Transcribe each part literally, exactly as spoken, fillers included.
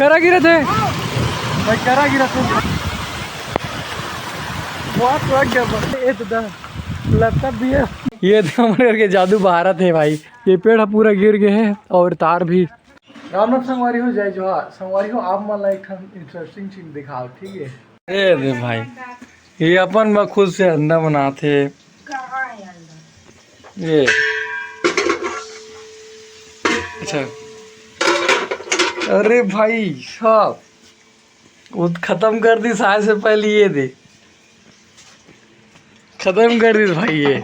करा गिरत हे भाई, करा गिरत हे। बहुत लग गया बस। ये तो दस लैपटॉप भी है। ये तो हमर घर के जादू भारत है भाई। ये पेड़ ह पूरा गिर गए है और तार भी। राम राम संगवारी हो, जय जोहार। संगवारी हो, आप मन ला एक ठन इंटरेस्टिंग चीज दिखाओ, ठीक है? ए दे भाई, ये अपन बा खुद से अंडा बनाथे। ये अच्छा, अरे भाई साहब, वो खत्म कर दी सारे से पहले। ये दे, खत्म कर दी भाई। ये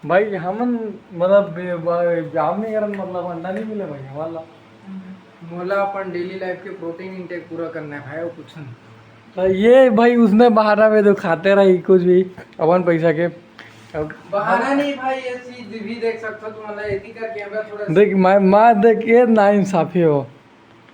भाई, हमन मतलब बे-, बा-, जाम नहीं करन, मतलब अंडा नहीं मिले भाई हमारा। मोला अपन डेली लाइफ के प्रोटीन इंटेक पूरा करना है भाई, और कुछ नहीं। तो ये भाई, उसने बहाना में तो खाते रही कुछ भी अपन पैसा के। अब बहाना नहीं भाई, ये चीज भी देख सकते हो तुम, मतलब एथी का कैमरा थोड़ा सा देख, मैं, मैं देख, ये ना इंसाफी हो।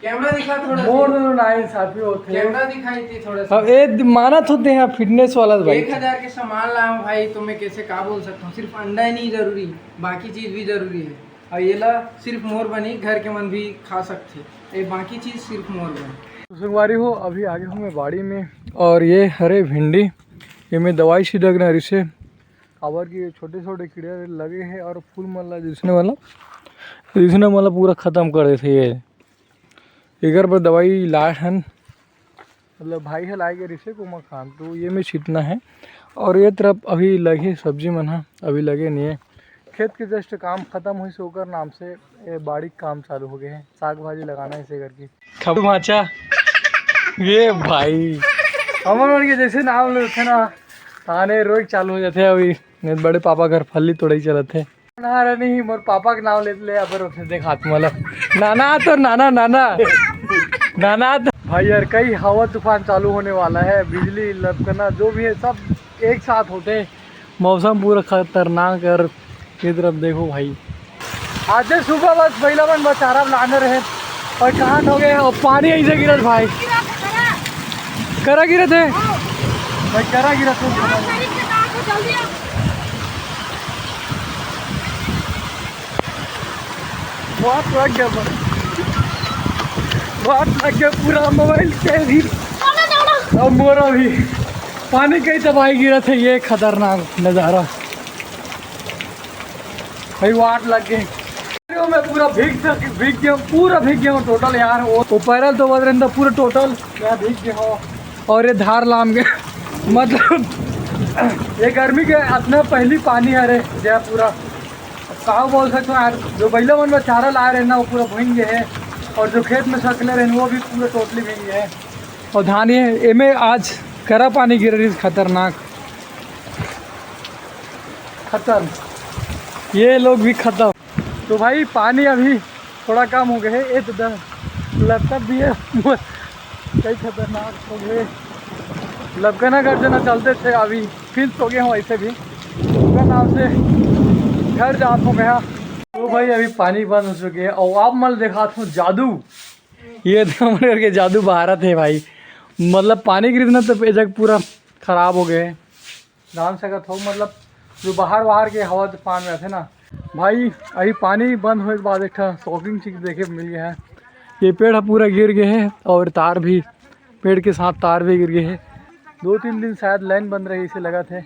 कैमरा दिखा थोड़ा सा। मोर तो ना इंसाफी होते। कैमरा दिखाई थी थोड़ा सा। अब ये मानत होते हैं फिटनेस वाला भाई। एक हजार के सामान लाया हूँ भाई, तो मैं कैसे का बोल सकता हूँ? सिर्फ अंडा ही नहीं जरूरी, बाकी चीज भी जरूरी है। और ये ला सिर्फ मोर बनी, घर के मन भी खा सकते। ये बाकी चीज सिर्फ मोर बनी। तो संगवारी हो, अभी आगे हूँ मैं बाड़ी में, और ये हरे भिंडी, ये मैं दवाई छिड़क ना रिसे, काबर कि छोटे छोटे कीड़ा लगे हैं और फूल मन ला रिसने वाला, रिसने वाला पूरा खत्म कर देते। ये एकर बर दवाई लाए हन, मतलब भाई ह लाए के रिसे कोमा खान, तो ये में छिटना है। और ये तरफ अभी लगे सब्जी मन ह, अभी लगे नहीं है। खेत के जस्ट काम खत्म होइस, ओकर नाम से ये बाड़ी के काम चालू हो गए है, साग भाजी लगाना है इसे करके। खबू भाचा, ये भाई, हमन मन के जैसे नाम लेथे ना, ताने रोज चालू हो जाथे। अभी नहीं तो बड़े पापा घर फल्ली तोड़ई चलत है। ना रे नहीं, मोर पापा के नाम लेत ले, अबर उठे देख हाथ में ला। नाना तो नाना, नाना। नाना तो भाई यार, कई हवा तूफान चालू होने वाला है, बिजली लपकना जो भी है सब एक साथ होते हैं। मौसम पूरा खतरनाक है। और ये तरफ देखो भाई, आज सुबह बस बैला मन बचारा लाने रहे और कहाँ हो गए और पानी ऐसे गिरत भाई, करा गिरत है भाई, करा गिरत है। बहुत लग गया बस, बहुत लग गया पूरा मोबाइल के भी। अब मोरा भी पानी कई तबाही गिरत है, ये खतरनाक नज़ारा। भाई वाट लग गई। मैं पूरा भीग सक-, भीग गया हूँ, पूरा भीग गया हूँ टोटल यार। वो, वो पैरल तो बदल रहे पूरा टोटल मैं भीग गया हूँ। और ये धार लाम गया मतलब ये गर्मी के इतना पहली पानी है रे जय पूरा। अब का बोल सकते हो यार, जो बैला मन में चारा ला रहे ना वो पूरा भीग गए है, और जो खेत में सकले रहे वो भी पूरा टोटली भीग गए है। और धान ये एमे आज करा पानी गिर रही खतरनाक, खत्म, ये लोग भी खत्म। तो भाई पानी अभी थोड़ा कम हो गए है, ये तो द-, लपकत भी है, कई खतरनाक हो गए। लपकना कर देना चलते थे, अभी फिर सो गए हो ऐसे भी, तो नाम से घर जात हो गया। तो भाई अभी पानी बंद हो चुके हैं और आप मल दिखात हो जादू। ये तो हमर घर के जादू भारत है भाई, मतलब पानी गिरत ना तो ये जग पूरा खराब हो गए है। जान सकत हो, मतलब जो बाहर बाहर के हवा तूफान में आथे ना भाई, अभी पानी बंद होए के बाद एक ठा शॉकिंग चीज देखे मिल गया है। ये पेड़ ह पूरा गिर गए है और तार भी, पेड़ के साथ तार भी गिर गए है। दो तीन दिन शायद लाइन बंद रही, इसे लगत है,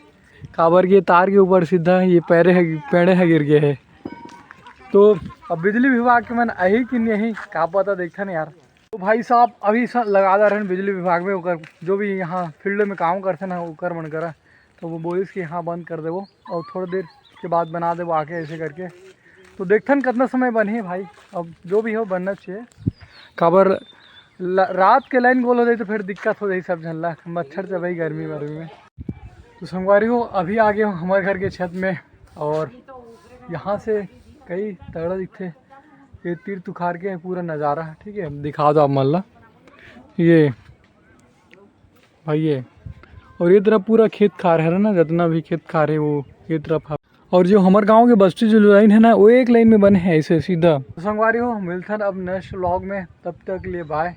काबर के तार के ऊपर सीधा ये पैरे ह, पेड़े ह गिर गए है। तो अब बिजली विभाग के मन आही कि नहीं, का पता, देखथन यार। तो भाई साहब अभी स-, लगा दे रहे हैं बिजली विभाग में, ओकर जो भी यहाँ फील्ड में काम करते ना ओकर मन करा, तो वो बोलिस कि हाँ बंद कर देवो और थोड़ी देर के बाद बना देवो आके ऐसे करके। तो देखथन कितना समय बने भाई, अब जो भी हो बनना चाहिए, काबर ल-, रात के लाइन गोल हो जाए तो फिर दिक्कत हो जाए सब झन ला, मच्छर से भाई गर्मी वर्मी में। तो संगवारी हो अभी आ गए हो हमारे घर के छत में और यहाँ से कई तगड़ा दिखथे ये तीर तुखार के पूरा नज़ारा, ठीक है, दिखा दो आप मन ला। ये भाई ये, और ये तरफ पूरा खेत खार है ना, जितना भी खेत खार है वो ये तरफ है। और जो हमारे गांव के बस्ती जो लाइन है ना वो एक लाइन में बने हैं ऐसे सीधा। तो संगवारी हो मिलथन अब नेक्स्ट व्लॉग में, तब तक के लिए बाय।